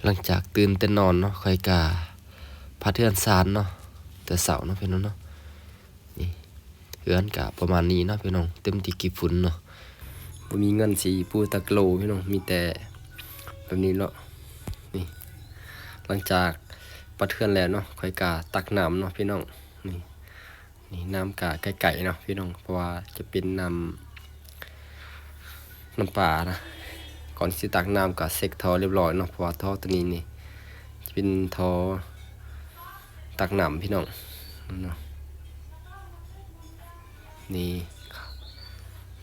ຫຼັງຈາກຕື່ນແຕ່ນອນເນາະ ຂ້ອຍກະພັດເຮືອນຊານເນາະ ແຕ່ເຊົ້າເນາະພີ່ນ້ອງເນາະ. ນີ້ ເຮືອນກະປະມານນີ້ເນາະພີ່ນ້ອງ ເຕັມແຕ່ຂີ້ຝຸ່ນເນາະ. ບໍ່ມີເງິນຊິປູຕາກະໂຫຼພີ່ນ້ອງ ມີແຕ່ແບບນີ້ເນາະ. ນີ້ ຫຼັງຈາກປັດເຮືອນແລ້ວເນາະ ຂ້ອຍກະຕັກນ້ຳເນາະພີ່ນ້ອງ. ນີ້ ນີ້ນ້ຳກະໃກ້ໆເນາະພີ່ນ້ອງ ເພາະວ່າຈະເປັນນ້ຳ ນ້ຳປານະ. ກ່ອນຊິຕັກນ້ຳກະເຊັກທໍ່ຮຽບຮ້ອຍເນາະ ເພາະວ່າທໍ່ໂຕນີ້ນີ້ຈະເປັນທໍ່ຕັກນ້ຳພີ່ນ້ອງເນາະ. ນີ້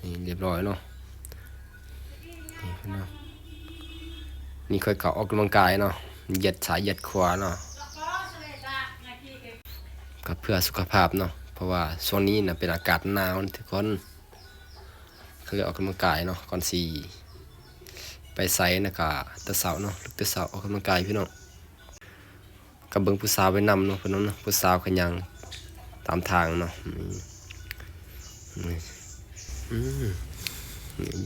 ນີ້ຮຽບຮ້ອຍເນາະ. ນີ້ພີ່ນ້ອງ ນີ້ຂ້ອຍກະອອກກຳລັງກາຍເນາະ ຢຽດຊ້າຍຢຽດຂວາເນາະ ກະເພື່ອສຸຂະພາບເນາະ ເພາະວ່າຊ່ວງນີ້ນະເປັນອາກາດໜາວທຸກຄົນ. ເຄີຍອອກກຳລັງກາຍເນາະ ກ່ອນຊິໄປໃສນະ ກະແຕ່ເຊົ້າເນາະ ລຸກແຕ່ເຊົ້າອອກກຳລັງກາຍພີ່ນ້ອງ. ກະເບິ່ງຜູ້ສາວໄປນຳເນາະ ເພິ່ນເນາະ ຜູ້ສາວກະຍ່າງຕາມທາງເນາະ. ອືມ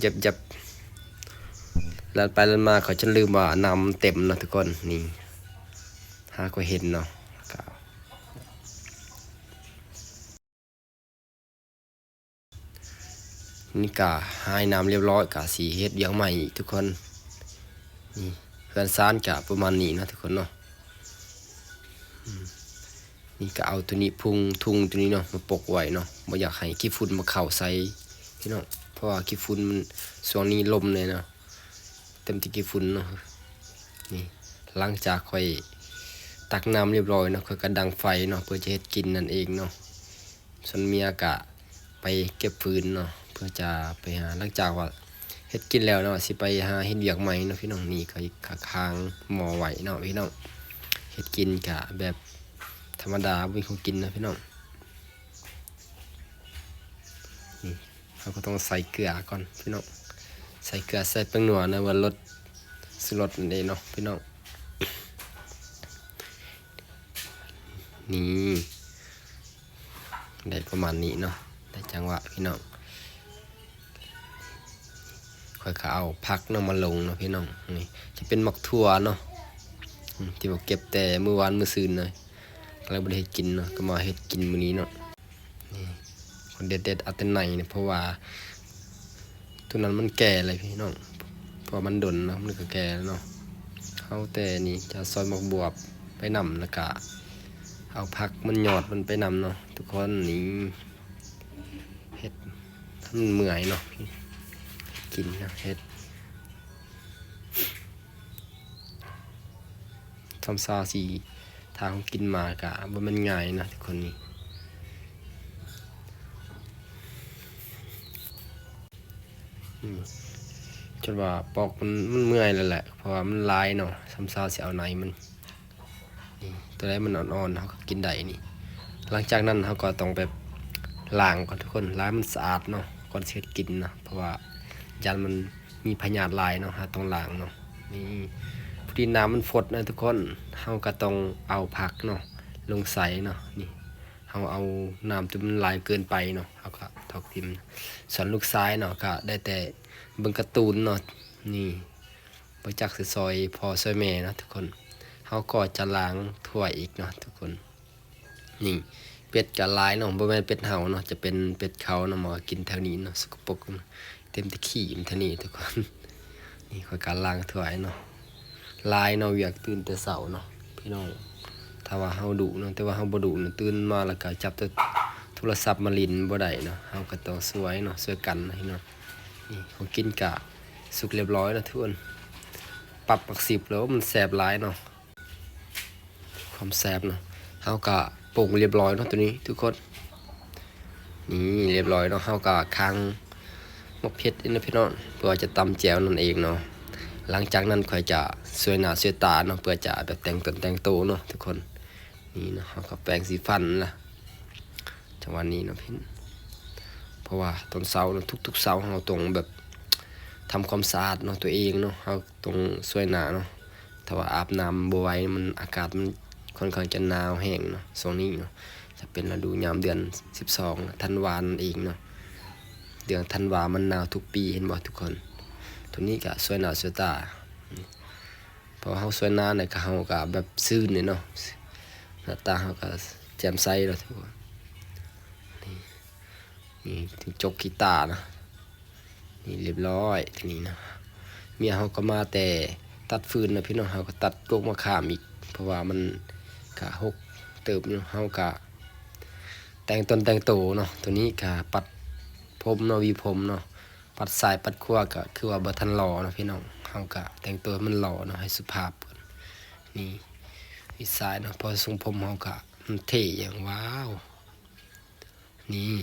ຢຽບໆ ແລ່ນໄປແລ່ນມາ ຂ້ອຍຈົນລືມວ່ານ້ຳເຕັມເນາະທຸກຄົນ. ນີ້ ຫາກໍເຫັນເນາະ ກະ ນີ້ກະຫາຍນ້ຳຮຽບຮ້ອຍ ກະຊິເຮັດວຽກໃໝ່ອີກທຸກຄົນ. ນີ້ເຮືອນຊານກະປະມານນີ້ເນາະທຸກຄົນເນາະ. ອືມ ນີ້ກະເອົາໂຕນີ້ ພຸງ ທຸງໂຕນີ້ເນາະ ມາປົກໄວ້ເນາະ ບໍ່ຢາກໃຫ້ຂີ້ຝຸ່ນມາເຂົ້າໃສ່ພີ່ນ້ອງ ເພາະວ່າຂີ້ຝຸ່ນມັນ ຊ່ວງນີ້ລົມແດ່ເນາະ ເຕັມແຕ່ຂີ້ຝຸ່ນເນາະ. ນີ້ ຫຼັງຈາກຂ້ອຍຕັກນ້ຳຮຽບຮ້ອຍເນາະ ຂ້ອຍກະດັງໄຟເນາະ ເພື່ອຈະເຮັດກິນນັ້ນເອງເນາະ. ສ່ວນເມຍກະໄປເກັບຟືນເນາະ ເພື່ອຈະໄປຫາ ຫຼັງຈາກວ່າເຮັດກິນແລ້ວເນາະ ຊິໄປຫາເຮັດວຽກໃໝ່ເນາະພີ່ນ້ອງ. ນີ້ກະ ກະຄາງໝໍ້ໄວ້ເນາະພີ່ນ້ອງ. ເຮັດກິນກະແບບທຳມະດາ ບໍ່ມີຂອງກິນເນາະພີ່ນ້ອງ. ນີ້ ເຮົາກະຕ້ອງໃສ່ເກືອກ່ອນພີ່ນ້ອງ ໃສ່ເກືອ ໃສ່ແປ້ງນົວ ຫຼືວ່າລົດ ຊູລົດນັ້ນເອງເນາະພີ່ນ້ອງ. ນີ້ ໄດ້ປະມານນີ້ເນາະ ໄດ້ຈັງຫວະພີ່ນ້ອງ. ຂ້ອຍກະເອົາຜັກເນາະມາລົງເນາະພີ່ນ້ອງ. ນີ້ຈະເປັນໝາກຖົ່ວເນາະ ອືມ ທີ່ວ່າເກັບແຕ່ມື້ວານມື້ຊືນເນາະ ກະເລີຍບໍ່ໄດ້ເຮັດກິນເນາະ ກະມາເຮັດກິນມື້ນີ້ເນາະ. ນີ້ ເດັດໆ ເອົາແຕ່ໃນເນາະ ເພາະວ່າໂຕນັ້ນມັນແກ່ແລ້ວພີ່ນ້ອງ ເພາະວ່າມັນດົນເນາະ ມັນກະແກ່ແລ້ວເນາະ. ເອົາແຕ່ນີ້ ຈະຊອຍໝາກບວບໄປນຳ ແລ້ວກະເອົາຜັກມັນ ຍອດມັນໄປນຳເນາະທຸກຄົນ. ນີ້ ເຮັດໃຫ້ມັນເມື່ອຍເນາະ ກິນເນາະ ເຮັດ ທຳຊາວຊິ ຖ້າເຮົາກິນມາກະບໍ່ແມ່ນງ່າຍນະທຸກຄົນ. ນີ້ ອືມ ຈົນວ່າປອກມັນ ມັນເມື່ອຍແລ້ວແຫຼະ ເພາະວ່າມັນຫຼາຍເນາະ ທຳຊາວຊິເອົາໃນມັນ. ນີ້ ໂຕໃດມັນອ່ອນໆ ເຮົາກະກິນໄດ້ນີ້. ຫຼັງຈາກນັ້ນເຮົາກະຕ້ອງແບບລ້າງກ່ອນທຸກຄົນ ລ້າງໃຫ້ມັນສະອາດເນາະ ກ່ອນຊິເຮັດກິນເນາະ ເພາະວ່າຢ້ານມັນມີພະຍາດຫຼາຍເນາະ ເຮົາຕ້ອງລ້າງເນາະ. ນີ້ ພໍດີນ້ຳມັນຟົດນະທຸກຄົນ ເຮົາກະຕ້ອງເອົາຜັກເນາະລົງໃສ່ເນາະ. ນີ້ ເຮົາເອົານ້ຳຈົນມັນຫຼາຍເກີນໄປເນາະ ເຮົາກະຖອກຖິ້ມ. ສ່ວນລູກຊາຍເນາະ ກະໄດ້ແຕ່ເບິ່ງກາຕູນເນາະ. ນີ້ ບໍ່ຈັກຊິຊ່ອຍພໍ່ຊ່ອຍແມ່ເນາະທຸກຄົນ. ເຮົາກໍຈະລ້າງຖ້ວຍອີກເນາະທຸກຄົນ. ນີ້ ເປັດກະຫຼາຍເນາະ ບໍ່ແມ່ນເປັດເຮົາເນາະ ຈະເປັນເປັດເຂົາເນາະ ມາກິນແຖວນີ້ເນາະ ສົກກະປົກ ເຕັມແຕ່ຂີ້ມັນແຖວນີ້ທຸກຄົນ. ນີ້ຂ້ອຍກະລ້າງຖ້ວຍເນາະ ຫຼາຍເນາະ ວຽກຕື່ນແຕ່ເຊົ້າເນາະພີ່ນ້ອງ. ຖ້າວ່າເຮົາດຸເນາະ ແຕ່ວ່າເຮົາບໍ່ດຸນະ ຕື່ນມາແລ້ວກະຈັບແຕ່ໂທລະສັບມາຫຼິ້ນບໍ່ໄດ້ເນາະ ເຮົາກະຕ້ອງຊ່ວຍເນາະ ຊ່ວຍກັນເນາະ. ນີ້ຂອງກິນກະສຸກຮຽບຮ້ອຍເນາະທຸກຄົນ. ປັບໝາກສິບແລ້ວ ໂອ້ ມັນແຊບຫຼາຍເນາະ ຄວາມແຊບເນາະ. ເຮົາກະປຸງຮຽບຮ້ອຍເນາະໂຕນີ້ທຸກຄົນ. ນີ້ຮຽບຮ້ອຍເນາະ ເຮົາກະຄາງໝາກເຜັດນີ້ນະພີ່ນ້ອງ ເພື່ອວ່າຈະຕຳແຈ່ວນັ້ນເອງເນາະ. ຫຼັງຈາກນັ້ນຂ້ອຍຈະຊ່ວຍໜ້າຊ່ວຍຕາເນາະ ເພື່ອຈະແບບແຕ່ງຕົນແຕ່ງໂຕເນາະທຸກຄົນ. ນີ້ເນາະ ເຮົາກະແປງສີຟັນລະ ຈັງຫວະນີ້ເນາະພີ່ ເພາະວ່າຕອນເຊົ້າເນາະ ທຸກໆເຊົ້າເຮົາຕ້ອງແບບທຳຄວາມສະອາດເນາະ ໂຕເອງເນາະ ເຮົາຕ້ອງຊ່ວຍໜ້າເນາະ. ຖ້າວ່າອາບນ້ຳບໍ່ໄຫວ ມັນ ອາກາດມັນຄ່ອນຂ້າງຈະໜາວແຮງເນາະ ຊ່ວງນີ້ເນາະ ຈະເປັນລະດູຍາມເດືອນສິບສອງ ທັນວານັ້ນເອງເນາະ. ເດືອນທັນວາມັນໜາວທຸກປີ ເຫັນບໍ່ທຸກຄົນ. ໂຕນີ້ກະຊ່ວຍໜ້າຊ່ວຍຕາ. ພໍເຮົາຊ່ວຍນານະ ກະເຮົາກະແບບຊື່ນເດເນາະ ໜ້າຕາເຮົາກະແຈ່ມໃສແລ້ວ ຖືວ່າ ນີ້ ນີ້ ຈົກກີຕາເນາະ ນີ້ ລຽບຮ້ອຍ ໂຕນີ້ເນາະ. ເມຍເຮົາກະມາແຕ່ຕັດຟືນເນາະພີ່ນ້ອງ ເຮົາກະຕັດກົກມະຂາມອີກ ເພາະວ່າມັນກະຮົກເຕີບຢູ່ ເຮົາກະແຕ່ງຕົນແຕ່ງໂຕເນາະ. ໂຕນີ້ກະປັດຜົມເນາະ ຫວີຜົມເນາະ ປັດຊ້າຍປັດຂວາ ກະຄືວ່າບໍ່ທັນຫຼໍ່ເນາະພີ່ນ້ອງ ເຮົາກະແຕ່ງໂຕໃຫ້ມັນຫຼໍ່ເນາະ ໃຫ້ສຸພາບກ່ອນ. ນີ້ ຫວີຊ້າຍເນາະ ພໍຊົງຜົມເຮົາກະມັນເທ່ຢ່າງ ວ້າວ ນີ້